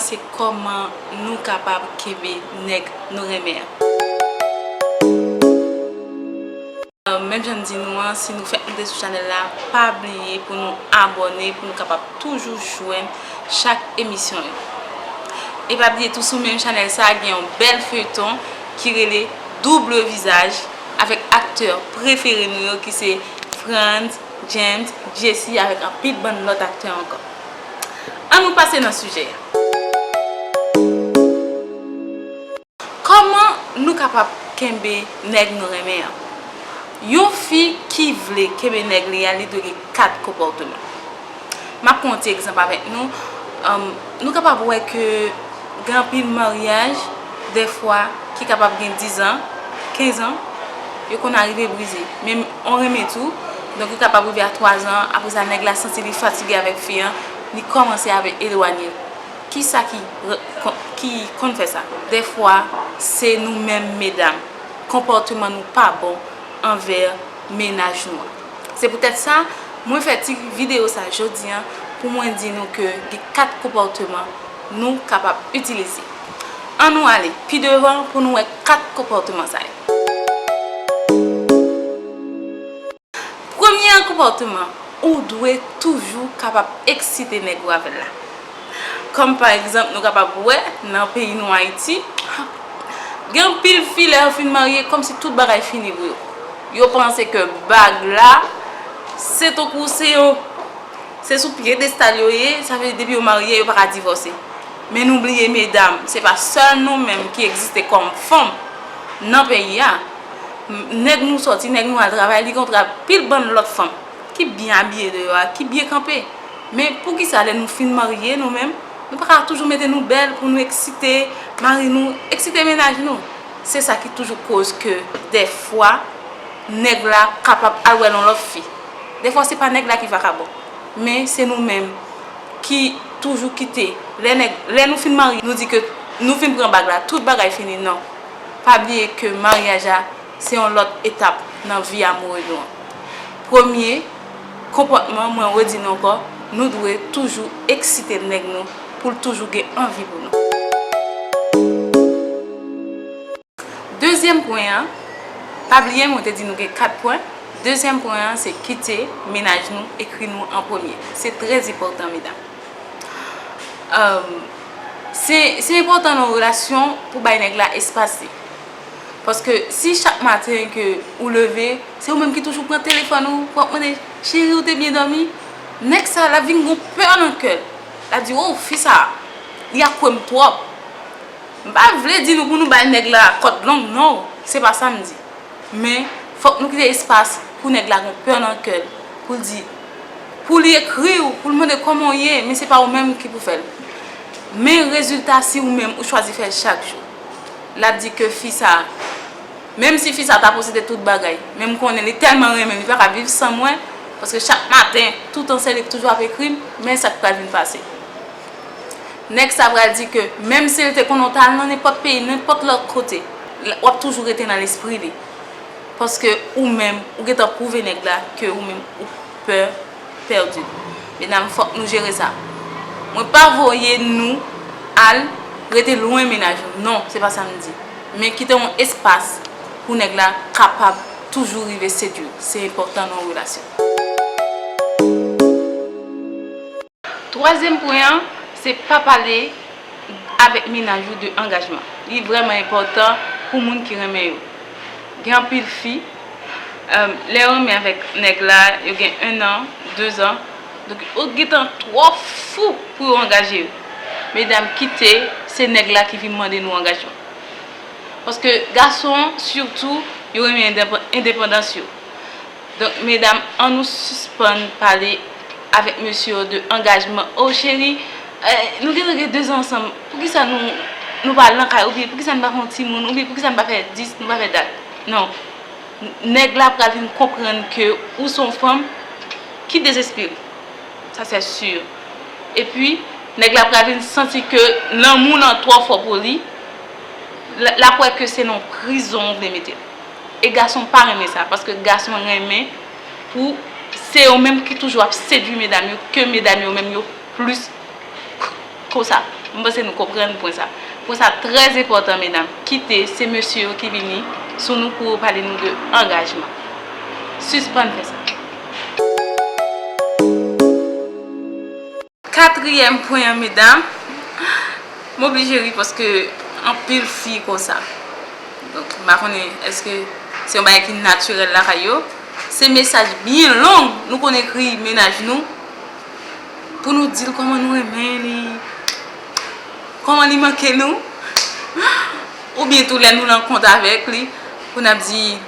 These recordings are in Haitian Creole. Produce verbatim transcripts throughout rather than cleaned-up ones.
Se kòman nou kapab kenbe nèg nou renmen an. Menm jan m di nou an, si nou fèk moute sou chanèl la, pa bliye pou nou abòne, pou nou kapab toujou jwenn chak emisyon yo. E pa bliye tou, sou menm chanèl sa, gen yon bèl feyton ki rele Double Visage avèk aktè prefere nou yo ki se Frantz, James, Jesse avèk anpil bann lòt aktè ankò. Ann nou pase nan sijè a. Kòman nou kapab kenbe nèg nou renmen an? Yon fi ki vle kenbe nèg li a, li dwe gen kat konpòteman. M ap pran yon ti egzanp avèk nou. Anm, nou kapab wè ke gen anpil maryaj, dèfwa, ki kapab gen dizan, kenzan, yo konn arive brize. Men on renmen tou, donk yo kapab rive a twazan, apre sa nèg la santi li fatige avèk fi an, li kòmanse avèk elwanye. Kisa ki, ki konn fè sa? Dèfwa, se nou menm medam. Konpòteman nou pa bon anvè mennaj nou an. Se poutèt sa, mwen fè ti videyo sa jodi an pou mwen di nou ke gen kat konpòteman nou kapab itilize. Ann nou ale pi devan pou nou wè kat konpòteman sa yo. Premye konpòteman, ou dwe toujou kapab eksite nèg ou avè l la. Kòm pa egzanp, nou kapab wè nan peyi nou Ayiti, gen anpil fi lè yo fin marye, kòmsi tout bagay fini pou yo. Yo panse ke bag la, se tankou se yon, se sou pyedestal yo ye, sa vle di depi yo marye, yo pa ka divòse. Men nou bliye medam, se pa sèl nou menm ki egziste kòm fanm nan peyi a. Nèg nou sòti, nèg nou al travay, li kontre anpil bann lòt fanm ki byen abiye deyò a, ki byen kanpe. Men poukisa lè nou fin marye nou menm, nou pa ka toujou mete nou bèl pou nou eksite mari nou, eksite mennaj nou? Se sa ki toujou koz ke dèfwa nèg la kapab al wè yon lòt fi. Dèfwa se pa nèg la ki vakabon, men se nou menm ki toujou kite. Lè nèg, lè nou fin marye, nou di ke nou fin pran bag la, tout bagay fini. Non. Pa bliye ke maryaj la se yon lòt etap nan vi amoure nou an. Premye, konpòtman, mwen redi nou ankò, nou dwe toujou eksite nèg nou pou l toujou gen anvi pou nou. Dezyèm pwen an, pa bliye mwen te di nou gen kat pwen. Dezyèm pwen an, se kite mennaj nou ekri nou an premye. Se trè enpòtan, medam. Ahn, se, se enpòtan nan yon relasyon pou bay nèg la espas li. Paske si chak maten ke ou leve, se ou menm ki toujou pran telefòn ou, pou w ap mande, "Cheri, ou te byen dòmi?" Nèg sa, l ap vin gon pè nan kè l. L ap di, "Oh, fi sa, li ap kwè m twòp." M pa vle di nou pou nou bay nèg la kòd long, non, se pa sa m di. Men, fòk nou kite espas pou nèg la gon pè nan kè l, pou l di, pou li ekri w, pou l mande kòman w ye, men se pa ou menm ki pou fè l. Men rezilta si ou menm ou chwazi fè l chak jou. L ap di ke fi sa, menm si fi sa ta posede tout bagay, men m konnen li tèlman renmen m, li pa ka viv san mwen, paske chak maten, toutan se li ki toujou ap ekri m, men sa k pral vin pase. Nèg sa pral di ke menm si l te konnen w t al nan nenpòt peyi, nenpòt lòt kote, w ap toujou rete nan lespri li. Paske ou menm, ou gentan pwouve nèg la ke ou menm ou pè pèdi l. Medam, fòk nou jere sa. Mwen pa voye nou al rete lwen mennaj nou. Non, se pa sa m di. Men kite yon espas pou nèg la kapab toujou rive sedui w. Se enpòtan nan yon relasyon. Twazyèm pwen an, se pa pale avèk mennaj ou de angajman. Li vrèman enpòtan pou moun ki renmen yo. Gen anpil fi, èm, lè yo renmen avèk nèg la, yo gen en an, de zan, donk yo gentan twò fou pou yo angaje yo. Medam, kite, se nèg la ki vin mande nou angajman. Paske gason, sitou, yo renmen endepan-, endepandans yo. Donk, medam, ann nou sispann pale avèk mesye yo de angajman. "Oh, cheri, eh, nou gentan gen de zan ansanm. Poukisa nou, nou pa al nan kay? Oubyen poukisa nou pa fè yon timoun? Oubyen poukisa nou pa fè dis, nou pa fè dat?" Non. N-, nèg la pral vin konprann ke ou se yon fanm ki dezespere. Sa, se si. Epi, nèg la pral vin santi ke lanmou lan twò fò pou li. L-, l ap wè ke se nan prizon ou vle mete l. E gason pa renmen sa, paske gason renmen pou se yo menm ki toujou ap sedui medam yo, ke medam yo menm yo plis k-, konsa. M panse nou konprann pwen sa. Pwen sa trè enpòtan, medam. Kite se mesye yo ki vini sou nou pou yo pale nou de angajman. Sispann fè sa. Katriyèm pwen an, medam, m oblije ri paske anpil fi konsa. Donk, m pa konnen èske se yon bagay ki natirèl lakay yo. Se mesaj byen long nou konn ekri mennaj nou pou nou di l kòman nou renmen li, kòman li manke nou, oubyen tou lè nou nan kont avèk li, pou n ap di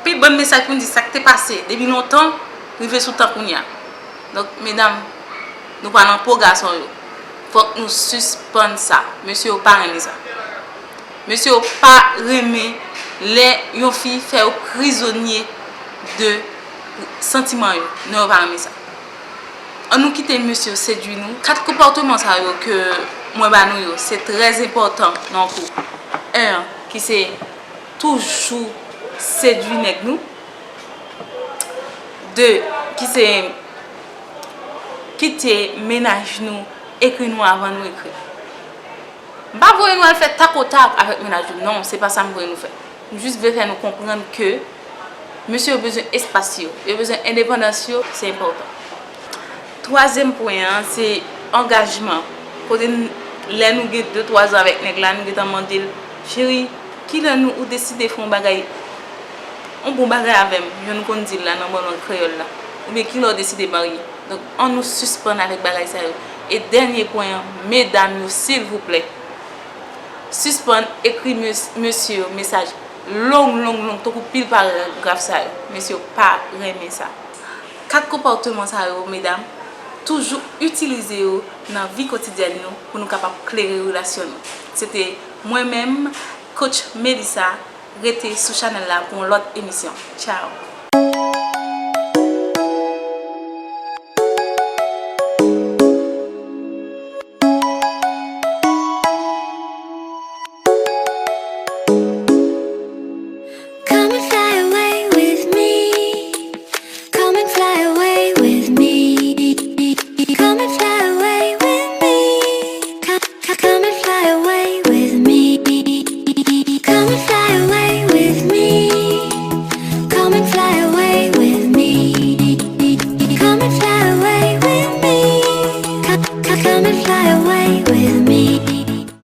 pi bann mesaj pou n di sa k te pase depi lontan, rive sou tan kounye a. Donk, medam, nou pa nan po gason yo. Fòk nou sispann sa. Mesye yo pa renmen sa. Mesye yo pa renmen lè yon fi fè yo prizonye de santiman yo. Non, yo pa renmen sa. An nou kite mesye yo sedui nou. Kat konpòtman sa yo ke mwen ba nou yo, se trè enpòtan nan koup. En, ki se toujou sedui nèg nou. De, ki se kite mennaj nou ekri nou avan nou ekri. M pa voye nou al fè takotak avèk mennaj nou. Non, se pa sa m voye nou fè. M jis vle fè nou konprann ke mesye yo bezwen espas yo, yo bezwen endepandans yo, se enpòtan. Twazyèm pwen an, se angajman. Kote n, lè nou gen de twa zan avèk nèg la, nou gentan mande l, cheri, kilè nou ou deside fè yon bagay, yon bon bagay avè m, jan nou konn di l la nan bon lang kreyòl la, oubyen kilè w deside marye. Donk, an nou sispann avèk bagay sa yo. E dènye pwen an, medam yo, silvouplè, sispann ekri mes-, mesye yo mesaj long, long, long, tankou pil paragraf sa yo. Mesye yo pa renmen sa. Kat konpòtman sa yo, medam, toujou itilize yo nan vi kotidyèn nou pou nou kapab klere relasyon nou. Se te mwen menm, Coach Melissa, rete sou chanèl la pou yon lòt emisyon. Tchao!